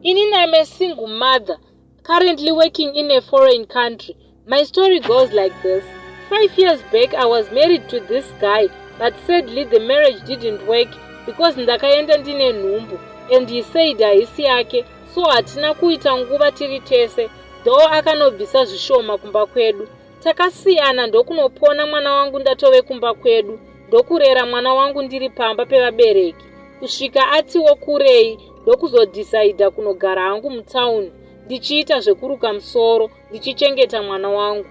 Inini I'm a single mother currently working in a foreign country. My story goes like this. 5 years back I was married to this guy, but sadly the marriage didn't work because ndakaenda ndine nhumbu and he said haisi yake, so hatina kuita nguva tiri tese, though akanobvisa zvishoma kumba kwedu. Takasiyana ndokunopona mwana wangu ndatove kumba kwedu, ndokurera mwana wangu ndiri pamba pevabereki kusvika atiwo kurei, ndokuzodhisaidha kunogara hangu mutauni ndichiita zvekuruka musoro ndichichengeta mwana wangu.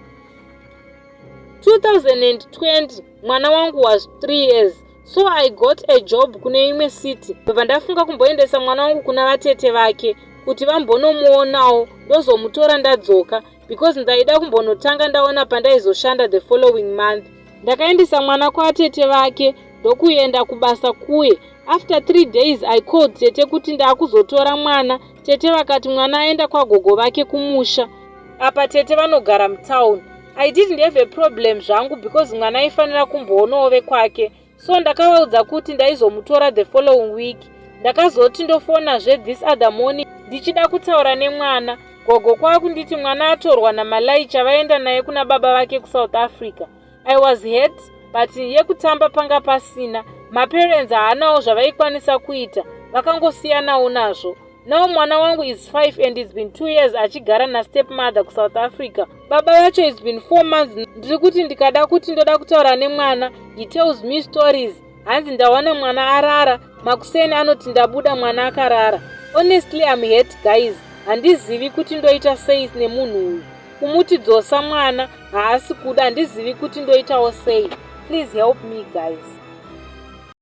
2020 mwana wangu was 3 years, so I got a job kune imwe city. Ndobva ndafunga kumboendesa mwana wangu kuna vatete vake kuti vambonomuonawo, ndozomutora ndadzoka, because ndaida kumbonotanga ndaona pandaizoshanda the following month. Ndakaendesa mwana kwatete vake ndokuenda kubasa kuye. After 3 days I called tete kuti ndaakuzotora mwana. Tete vakati mwana aenda kwagogo vake kumusha. Apa tete vanogara mutauni. I didn't have a problem zvangu because mwana aifanira kumboonawo vekwake, so ndakavaudza kuti ndaizomutora the following week. Ndakazoti ndofonazve this other morning ndichida kutaura nemwana, gogo kwakunditi mwana atorwa namalaicha, vaenda naye kuna baba vake kuSouth Africa. I was hurt, but yekutamba panga pasina. Maparents haanawo zvavaikwanisa kuita, vakangosiyanawo nazvo. Now mwana wangu is 5 and it's been 2 years achigara nastep mother kuSouth Africa. Baba vacho is been 4 months. Ndiri kuti ndikada kuti ndoda kutaura nemwana, he tells me stories. Hanzi ndawana mwana arara, makuseni anoti ndabuda mwana akarara. Honestly, I'm hurt, guys. Handizivi kuti ndoita sei nemunhu uyu. Kumuti dzosa mwana haasi kuda. Handizivi kuti ndoitawo sei. Please help me, guys.